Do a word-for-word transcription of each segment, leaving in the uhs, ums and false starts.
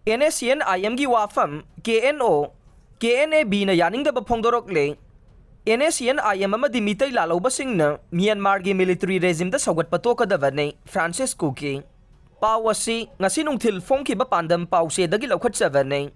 NSCN-IMꯒꯤ ꯋꯥꯐꯝ, KNO, KNA-Bꯅ ꯌꯥꯅꯤꯡꯗꯕ ꯐꯣꯡꯗꯣꯔꯛꯂꯦ꯫ NSCN-IM ꯑꯃꯗꯤ ꯃꯤꯇꯩ ꯂꯥꯜꯍꯧꯕꯁꯤꯡꯅ ꯃ꯭ꯌꯥꯟꯃꯥꯔꯒꯤ military regimeꯗ ꯁꯧꯒꯠꯄ ꯇꯣꯛꯀꯗꯕꯅꯤ, ꯐ꯭ꯔꯥꯟꯁꯤꯁ ꯀꯨꯀꯤ꯫ ꯄꯥꯎ ꯑꯁꯤ ꯉꯁꯤ ꯅꯨꯡꯊꯤꯜ ꯐꯣꯡꯈꯤꯕ ꯄꯥꯟꯗꯝ ꯄꯥꯎꯆꯦꯗꯒꯤ ꯂꯧꯈꯠꯆꯕꯅꯤ꯫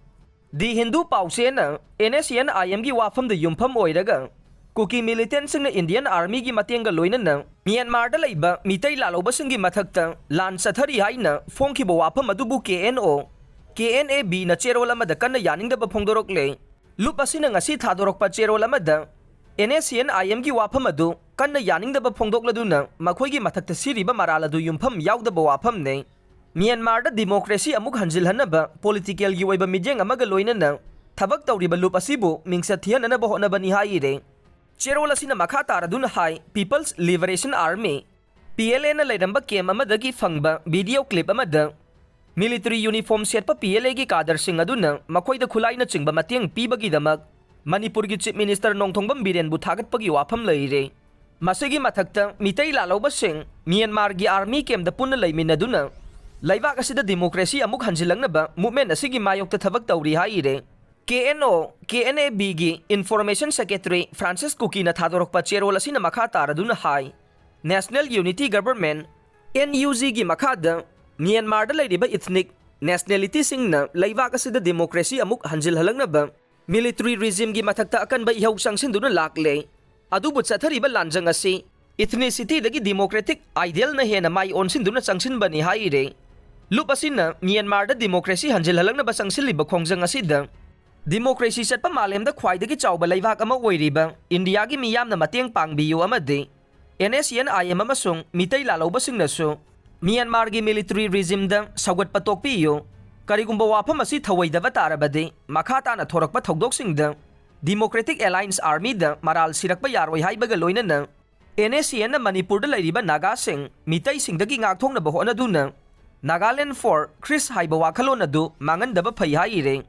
The Hindu ꯄꯥꯎꯆꯦꯅ NSCN-IMꯒꯤ ꯋꯥꯐꯝꯗ ꯌꯨꯝꯐꯝ ꯑꯣꯏꯔꯒ ꯀꯨꯀꯤ militantꯁꯤꯡꯅ Indian Armyꯒꯤ ꯃꯇꯦꯡꯒ ꯂꯣꯏꯅꯅ ꯃ꯭ꯌꯥꯟꯃꯥꯔꯗ ꯂꯩꯕ ꯃꯤꯇꯩ ꯂꯥꯜꯍꯧꯕꯁꯤꯡꯒꯤ ꯃꯊꯛꯇ ꯂꯥꯟ ꯆꯠꯊꯔꯤ ꯍꯥꯏꯅ ꯐꯣꯡꯈꯤꯕ ꯋꯥꯐꯝ ꯑꯗꯨꯕꯨ KNO, KNA-Bꯅ ꯆꯦꯔꯣꯜ ꯑꯃꯗ ꯀꯟꯅ ꯌꯥꯅꯤꯡꯗꯕ ꯐꯣꯡꯗꯣꯔꯛꯂꯦ꯫ ꯂꯨꯞ ꯑꯁꯤꯅ ꯉꯁꯤ ꯊꯥꯗꯣꯔꯛꯄ ꯆꯦꯔꯣꯜ ꯑꯃꯗ NSCN-IMꯒꯤ ꯋꯥꯐꯝ ꯑꯗꯨ ꯀꯟꯅ ꯌꯥꯅꯤꯡꯗꯕ ꯐꯣꯡꯗꯣꯛꯂꯗꯨꯅ ꯃꯈꯣꯏꯒꯤ ꯃꯊꯛꯇ ꯁꯤꯔꯤꯕ ꯃꯔꯥꯜ ꯑꯗꯨ ꯌꯨꯝꯐꯝ ꯌꯥꯎꯗꯕ ꯋꯥꯐꯝꯅꯤ꯫ ꯃ꯭ꯌꯥꯟꯃꯥꯔꯗ democracy ꯑꯃꯨꯛ ꯍꯟꯖꯤꯜꯍꯟꯅꯕ politicalꯒꯤ ꯑꯣꯏꯕ ꯃꯤꯠꯌꯦꯡ ꯑꯃꯒ ꯂꯣꯏꯅꯅ ꯊꯕꯛ ꯇꯧꯔꯤꯕ ꯂꯨꯞ ꯑꯁꯤꯕꯨ ꯃꯤꯡꯆꯠ ꯊꯤꯍꯟꯅꯅꯕ ꯍꯣꯠꯅꯕꯅꯤ ꯍꯥꯏꯔꯦ꯫ ꯆꯦꯔꯣꯜ ꯑꯁꯤꯅ ꯃꯈꯥ ꯇꯥꯔꯗꯨꯅ ꯍꯥꯏ, People's Liberation Army, PLAꯅ ꯂꯩꯔꯝꯕ camp ꯑꯃꯗꯒꯤ ꯐꯪꯕ video clip ꯑꯃꯗ military uniform ꯁꯦꯠꯄ PLAꯒꯤ cadreꯁꯤꯡ ꯑꯗꯨꯅ ꯃꯈꯣꯏꯗ ꯈꯨꯠꯂꯥꯏꯅꯆꯤꯡꯕ ꯃꯇꯦꯡ ꯄꯤꯕꯒꯤꯗꯃꯛ ꯃꯅꯤꯄꯨꯔꯒꯤ Chief Minister ꯅꯣꯡꯊꯣꯝꯕꯝ ꯕꯤꯔꯦꯟꯕꯨ ꯊꯥꯒꯠꯄꯒꯤ ꯋꯥꯐꯝ ꯂꯩꯔꯦ꯫ ꯃꯁꯤꯒꯤ ꯃꯊꯛꯇ ꯃꯤꯇꯩ ꯂꯥꯜꯍꯧꯕꯁꯤꯡ ꯃ꯭ꯌꯥꯟꯃꯥꯔꯒꯤ army campꯇ ꯄꯨꯟꯅ ꯂꯩꯃꯤꯟꯅꯗꯨꯅ ꯂꯩꯕꯥꯛ ꯑꯁꯤꯗ democracy ꯑꯃꯨꯛ ꯍꯟꯖꯤꯜꯂꯛꯅꯕ movement ꯑꯁꯤꯒꯤ ꯃꯥꯌꯣꯛꯇ ꯊꯕꯛ ꯇꯧꯔꯤ ꯍꯥꯏꯔꯦ꯫ KNO, KNA-Bꯒꯤ Information Secretary ꯐ꯭ꯔꯥꯟꯁꯤꯁ ꯀꯨꯀꯤꯅ ꯊꯥꯗꯣꯔꯛꯄ ꯆꯦꯔꯣꯜ ꯑꯁꯤꯅ ꯃꯈꯥ ꯇꯥꯔꯗꯨꯅ ꯍꯥꯏ, National Unity Government, NUGꯒꯤ ꯃꯈꯥꯗ ꯃ꯭ꯌꯥꯟꯃꯥꯔꯗ ꯂꯩꯔꯤꯕ ethnic nationalityꯁꯤꯡꯅ ꯂꯩꯕꯥꯛ ꯑꯁꯤꯗ democracy ꯑꯃꯨꯛ ꯍꯟꯖꯤꯜꯍꯜꯂꯛꯅꯕ military regimeꯒꯤ ꯃꯊꯛꯇ ꯑꯀꯟꯕ ꯏꯍꯧ ꯆꯪꯁꯤꯟꯗꯨꯅ ꯂꯥꯛꯂꯦ꯫ ꯑꯗꯨꯕꯨ ꯆꯠꯊꯔꯤꯕ ꯂꯥꯟꯖꯪ ꯑꯁꯤ ethnicityꯗꯒꯤ democratic idealꯅ ꯍꯦꯟꯅ ꯃꯥꯏ ꯑꯣꯟꯁꯤꯟꯗꯨꯅ ꯆꯪꯁꯤꯟꯕꯅꯤ ꯍꯥꯏꯔꯦ꯫ ꯂꯨꯞ ꯑꯁꯤꯅ ꯃ꯭ꯌꯥꯟꯃꯥꯔꯗ democracy ꯍꯟꯖꯤꯜꯍꯜꯂꯛꯅꯕ ꯆꯪꯁꯤꯜꯂꯤꯕ ꯈꯣꯡꯖꯪ ꯑꯁꯤꯗ democracy ꯆꯠꯄ ꯃꯥꯂꯦꯝꯗ ꯈ꯭ꯋꯥꯏꯗꯒꯤ ꯆꯥꯎꯕ ꯂꯩꯕꯥꯛ ꯑꯃ ꯑꯣꯏꯔꯤꯕ ꯏꯟꯗꯤꯌꯥꯒꯤ ꯃꯤꯌꯥꯝꯅ ꯃꯇꯦꯡ ꯄꯥꯡꯕꯤꯌꯨ ꯑꯃꯗꯤ NSCN-IM ꯑꯃꯁꯨꯡ ꯃꯤꯇꯩ ꯂꯥꯜꯍꯧꯕꯁꯤꯡꯅꯁꯨ ꯃ꯭ꯌꯥꯟꯃꯥꯔꯒꯤ military regimeꯗ ꯁꯧꯒꯠꯄ ꯇꯣꯛꯄꯤꯌꯨ꯫ ꯀꯔꯤꯒꯨꯝꯕ ꯋꯥꯐꯝ ꯑꯁꯤ ꯊꯧꯑꯣꯏꯗꯕ ꯇꯥꯔꯕꯗꯤ ꯃꯈꯥ ꯇꯥꯅ ꯊꯣꯔꯛꯄ ꯊꯧꯗꯣꯛꯁꯤꯡꯗ Democratic Alliance Armyꯗ ꯃꯔꯥꯜ ꯁꯤꯔꯛꯄ ꯌꯥꯔꯣꯏ ꯍꯥꯏꯕꯒ ꯂꯣꯏꯅꯅ NSCNꯅ ꯃꯅꯤꯄꯨꯔꯗ ꯂꯩꯔꯤꯕ ꯅꯥꯒꯥꯁꯤꯡ, ꯃꯤꯇꯩꯁꯤꯡꯗꯒꯤ ꯉꯥꯛꯊꯣꯛꯅꯕ ꯍꯣꯠꯅꯗꯨꯅ Nagaland for Christ ꯍꯥꯏꯕ ꯋꯥꯈꯜꯂꯣꯟ ꯑꯗꯨ ꯃꯥꯡꯍꯟꯗꯕ ꯐꯩ ꯍꯥꯏꯔꯦ꯫